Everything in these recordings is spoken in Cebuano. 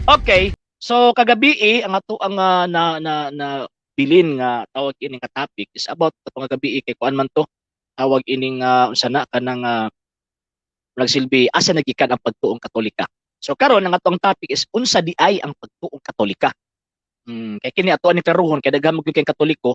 Okay. So kagabi eh, ang ato ang na na na bilin nga tawag ini nga topic is about atong gabi kay kuan man to, tawag ining unsa na kanang nagsilbi, asa nagikan ang pagtuong Katolika. So karon, ang atong topic is unsa di ay ang pagtuong Katolika. Kay kini ato ani klarohon kay daghan mo gyud kay Katoliko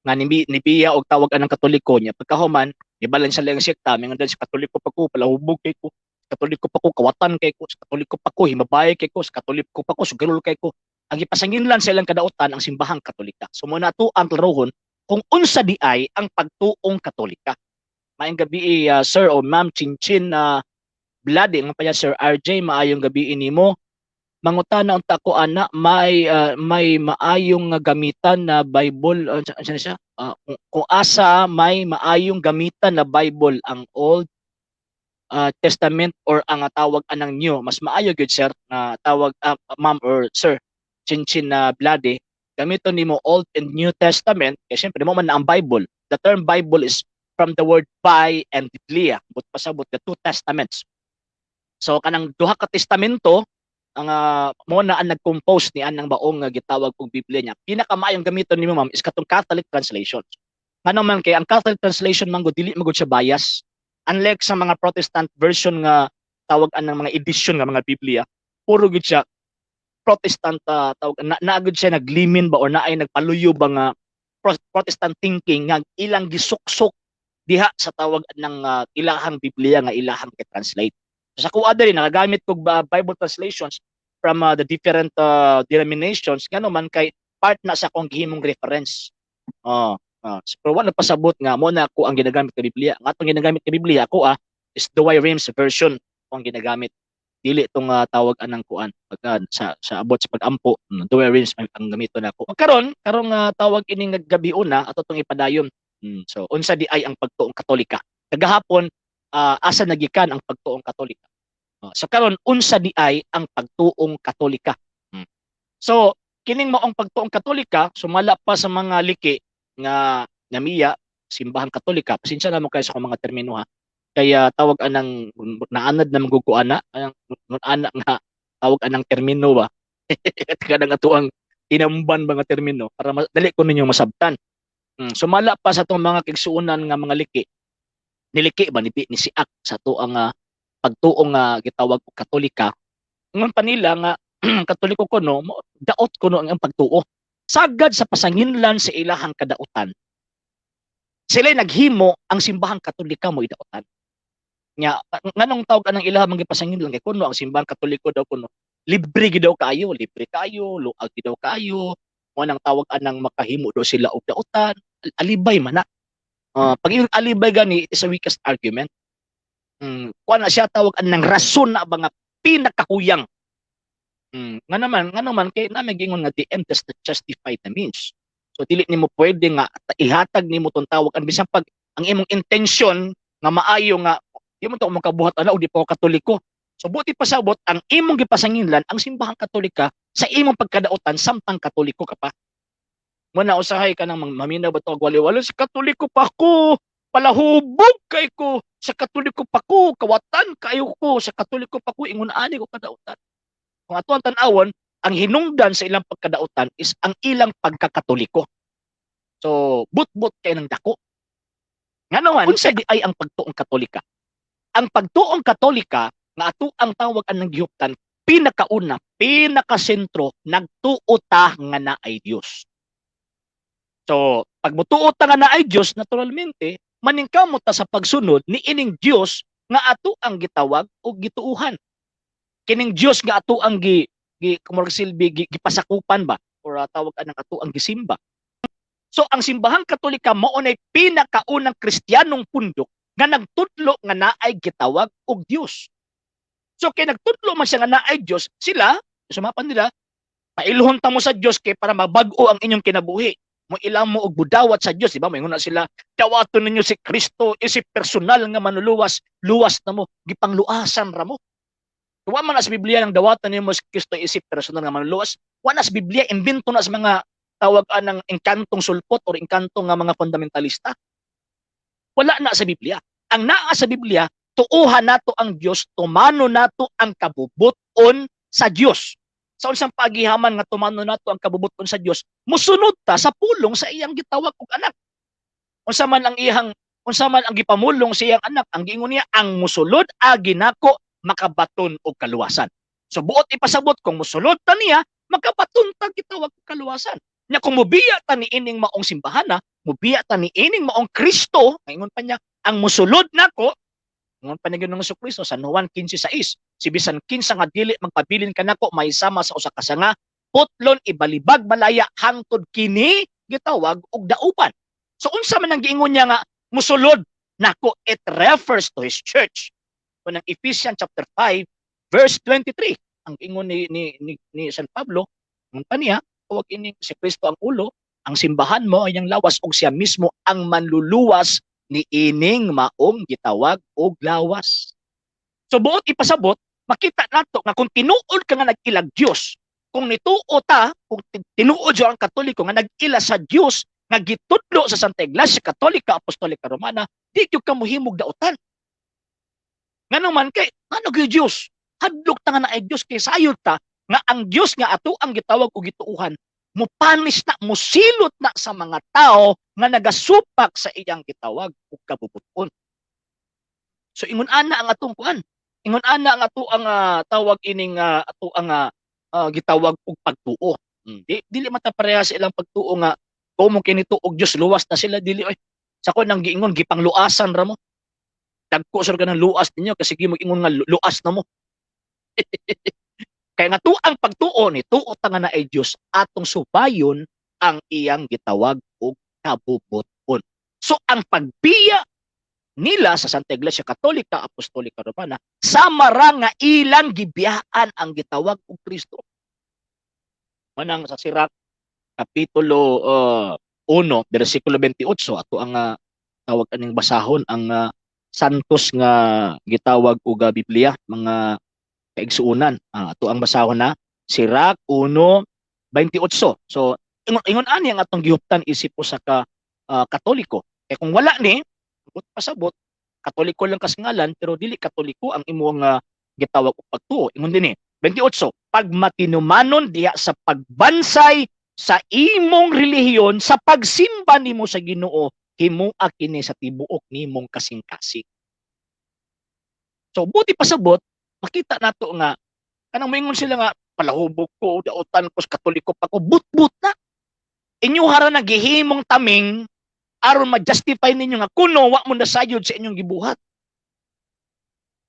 nga nibiya og tawag anang Katoliko niya, pagkahuman nibalin sa lang sekta, mingon sa Katoliko pa ko, palahubog kay ko, Katoliko pa ko, kawatan kay ko, sa Katoliko pa ko, himabay kay ko, sa Katoliko pa ko, sugarol kay ko. Ang gipasanginlan sa ilang kadautan ang simbahang Katolika. So mo na ato ang klarohon kung unsa di ay ang pagtuong Katolika. Maayong gabi, sir o ma'am Chinchin na Bloody nga pa, Sir RJ, maayong gabi nimo. Mangutana unta ko ana, may maayong nga gamitan na Bible, unsa na siya? Kung asa may maayong gamitan na Bible, ang Old Testament or ang tawag anang New, mas maayo gyud, sir, na tawag, ma'am or sir Chinchin na Blade, gamiton nimo Old and New Testament kay syempre mo man na ang Bible. The term Bible is from the word bi and biblia, but pasabot the two testaments. So kanang duha ka testamento ang mo na ang nag-compose ni anang baong nga gitawag og Biblia niya. Pinakamaayong gamiton nimo, ma'am, is katong Catholic translation. Ngano man kay ang Catholic translation man gud, dili man gud siya bias. Unlike sa mga Protestant version nga tawag anang mga edition nga mga Biblia, puro gud siya Protestant, tawag na, naa gud siya naglimin ba or naay nagpaluyo ba nga Protestant thinking nga ilang gisuksok diha sa tawag ng ilahang Biblia nga ilahang translate. So, sa kuha diri nakagamit kog ba Bible translations from the different denominations, ngano man kay part na sa akong gihimong reference. Oh, pero wala pasabot nga mo na ako ang ginagamit nga Biblia. Ang atong ginagamit nga Biblia ako is Douay Rheims version ang ginagamit. Dili itong tawag anang kuan pagka sa abot sa pag-ampo, Douay Rheims ang gamiton nako. Karon karong tawag ining gabi una, ato tong ipadayon. So unsa di ay ang pagtuong Katolika? Kagahapon, asa nagikan ang pagtuong Katolika. So karon, unsa di ay ang pagtuong Katolika? So kining maong pagtuong Katolika, sumala pa sa mga liki nga namiya simbahang Katolika. Pasensya na mo kayo sa akong mga termino ha. Kaya tawag anang naanad na maguguana, anang ana nga tawag anang termino ba. Kanang ato ang tinamban mga termino para dali ko ninyo masabtan. Sumala pa sa atong mga kigsuonan nga mga liki. Niliki ba ni siak sa ato ang pagtuong nga gitawag og Katolika. Ingon pa nila nga Katoliko kuno, daot kuno ang pagtuo. Sagad sa pasanginlan sa ilahang kadautan, sila naghimo ang simbahang Katolika mo idautan. Nya nganong tawag anang ilaha mga pasanginlan? Kay kuno ang simbahang Katoliko daw kuno libre gid daw kaayo, libre kaayo, luag gid daw kaayo. Mo nang tawag anang makahimo daw sila og dautan, alibay man na. Pag yung alibay gani, it is a weakest argument. Kuan na siya, tawag anang rason na ba nga pinakakuyang. Nga naman kay na may gingon nga the end does not justify the means. So dili nimo pwede nga ihatag nimo tong tawag ang bisan pag ang imong intention nga maayo nga di mo to makabuhat ana o di pa ako Katoliko. So buti pasabot ang imong gipasanginlan ang simbahang Katolika sa imong pagkadautan samtang Katoliko ka pa. Muna usahay ka nang maminaw ba to wali-wali, sa Katoliko pa ko, palahubog kay ko, sa Katoliko pa ko, kawatan kayo ko, sa Katoliko pa ko, ingon ani ko kadautan. Kung ato ang tan-awon, ang hinungdan sa ilang pagkadautan is ang ilang pagkakatoliko. So, but-but kay ng dako. Nga naman, unsa di ay ang pagtuong Katolika? Ang pagtuong Katolika nga ato ang tawag anang gihuptan, pinakauna, pinakasentro, nagtuo ta nga naay Dios. So, pag mutuo ta nga naay Dios, naturalmente, maningkamot ta sa pagsunod ni ining Dios nga ato ang gitawag o gituuhan. Kining Dios nga ato ang gi, gi kumurag silbi gi, gipasakupan ba or tawag anang ato ang gisimba. So ang simbahang Katolika mao nay pinakaunang Kristiyanong pundok nga nagtudlo nga naay gitawag og Dios. So kay nagtudlo man siya nga naay Dios, sila sumapan nila, pailhon ta mo sa Dios kay para mabag-o ang inyong kinabuhi. Mo ilang mo og budawat sa Dios, di ba? Moingon na sila, dawaton ninyo si Kristo isip personal nga manuluwas, luwas na mo, gipangluasan ra mo. Wa man na sa Biblia nang dawatan nimo si Kristo isip personal nga manuluwas. Wa na sa Biblia, imbento na sa mga tawag anang engkantong sulpot or engkantong nga mga fundamentalista. Wala na sa Biblia. Ang naa sa Biblia, tuuhan nato ang Dios, tumano nato ang kabubuton sa Dios. Sa unsang paagihaman nga tumanon nato ang kabubuton sa Dios, musunod ta sa pulong sa iyang gitawag og anak. Unsa man ang gipamulong sa iyang anak, ang giingon niya, ang musulod agi nako makabaton og kaluwasan. So buot ipasabot, kung musulod ta niya, makabaton ta gitawag og kaluwasan. Nya kung mubiya ta ni ining maong simbahana, mubiya ta ni ining maong Kristo, ingon pa niya, ang musulod nako, ingon pa niya Ginoong Kristo sa Juan 15:6, si bisan kinsa nga dili magpabilin kanako mahisama sa usa ka sanga, putlon, ibalibag balaya hangtod kini gitawag og daupan. So unsa man ang giingon niya nga musulod nako, it refers to his church. Kunang Ephesians chapter 5 verse 23, ang ingon ni San Pablo, ingon pa niya, tawag ini si Kristo ang ulo, ang simbahan mao iyang lawas ug siya mismo ang manluluwas ni ining maong gitawag og lawas. So buot ipasabot, makita nato nga kung tinuod ka nga nag-ilag Dios, kung nituo ta, kung tinuod jud ang Katoliko nga nag-ila sa Dios nga gitudlo sa Santa Iglesia Katolika Apostolika Romana, di gyud ka mohimog dautan. Ngano man kay ngano gyud Dios? Hadlok ta nga naay Dios kay sayod ta nga ang Dios nga ato ang gitawag og gituuhan mupanis na, musilot na sa mga tao nga nagasupak sa iyang gitawag og kabubuton. So ingon ana ang atong kuan. Ingon ana ang ato ang tawag ining ato ang gitawag og pagtuo. Di dili man ta pareha sa ilang pagtuo nga kung mo kinito og Dios luwas na sila, dili oy. Sa kon ang giingon gipangluasan ra mo. Dagko sur ka ng luas ninyo kasi sige mag-ingon nga luas na mo. Kaya nga tuang pagtuo ni tuo ta nga naay Dios, atong subayon ang iyang gitawag og kabubuton. So ang pagbiya nila sa Santa Iglesia Katolika Apostolika Romana sama ra nga ilang gibiyaan ang gitawag og Kristo. Manang sa Sirach kapitulo 1 bersikulo 28, ato ang tawag aning basahon ang santos nga gitawag og Biblia, mga kaigsuonan. Ato ang basahon na Sirach 1:28. So ingon ani ang atong gihuptan isip usa ka Katoliko. Kay kung wala ni, but pasabot Katoliko lang kas ngalan pero dili Katoliko ang imong gitawag og pagtuo. Ingon dinhi 28, pagmatinumanon diha sa pagbansay sa imong relihiyon sa pagsimba nimo sa Ginoo, himua kini sa tibuok nimong kasing-kasing. So buti pasabot, makita nato nga kanang moingon sila nga palahubog ko, dautan ko, Katoliko pa ko, but-but na. Inyo hara na gihimong taming aron ma-justify ninyo nga kuno wa mo nasayod sa inyong gibuhat.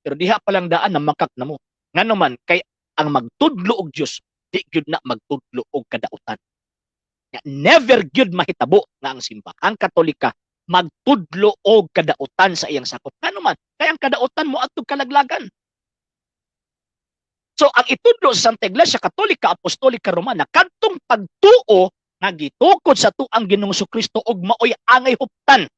Pero diha pa lang daan na makak na mo. Ngano man kay ang magtudlo og Dios di gyud na magtudlo og kadautan. Nya, never gyud mahitabo nga ang Simbahang Katolika magtudlo og kadautan sa iyang sakop. Ngano man kay ang kadautan mo adtog kalaglagan. So ang itudlo sa Santa Iglesia Katolika Apostolika Romana kadtong pagtuo nga gitukod sa tuang Ginoong Kristo ug maoy angay huptan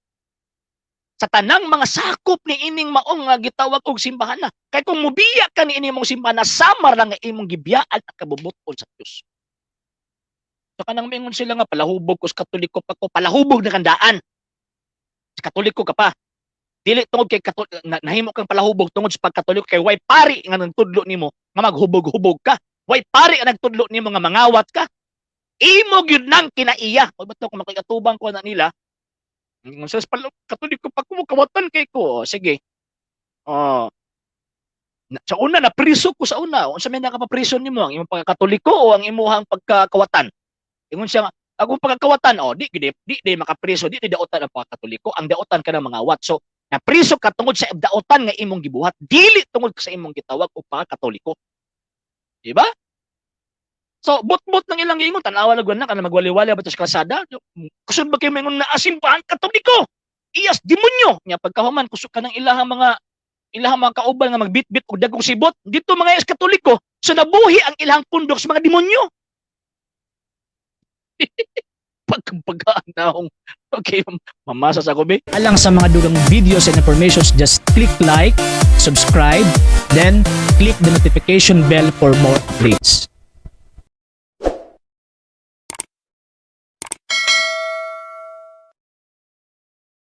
sa tanang mga sakop ni ining maong nga gitawag og simbahan na. Kay kung mubiya ka ni ining mong simbahan na, samar lang nga imong gibiyaan ang kabubuton sa Dios. So kanang mingon sila nga palahubog ko sa Katoliko pa ko, palahubog na kandaan. Sa Katoliko ka pa. Dili tungod kay Katoliko, nahimo kang palahubog tungod sa pagkatoliko kay way pari nga nagtudlo nimo nga maghubog-hubog ka. Way pari nga nagtudlo nimo nga mangawat ka. Imo gyud nang kinaiya. O bato kung makikatubang ko na nila. Ingon sa Katoliko pa ko, kawatan kay ko. O, sige. Oh. Sa una na priso ko sa una. Unsa may nakapapriso nimo, ang imong pagkakatoliko o ang imuhang pagkakawatan? Ingon siya nga, akong pagkakawatan, oh, di di di, di makapriso, di di dautan ang pagkakatoliko, ang dautan ka ng mga wat. So, napriso ka tungod sa dautan nga imong gibuhat, dili tungod sa imong gitawag og pagkakatoliko. Di ba? So, but-but ng ilang giingon, tanawa lang na kana magwali-wali ba sa kalsada? Kusog ba kayo maingon na asimbahan Katoliko? Iyas demonyo. Nya pagkahuman kusog ka ng ilahang mga kauban nga magbitbit og dagkong sibot dito mga iyas Katoliko. So nabuhi ang ilahang pundok sa mga demonyo. Pagkapagaan. Okay, mamasa sa kubi. Alang sa mga dugang videos and informations, just click like, subscribe, then click the notification bell for more updates.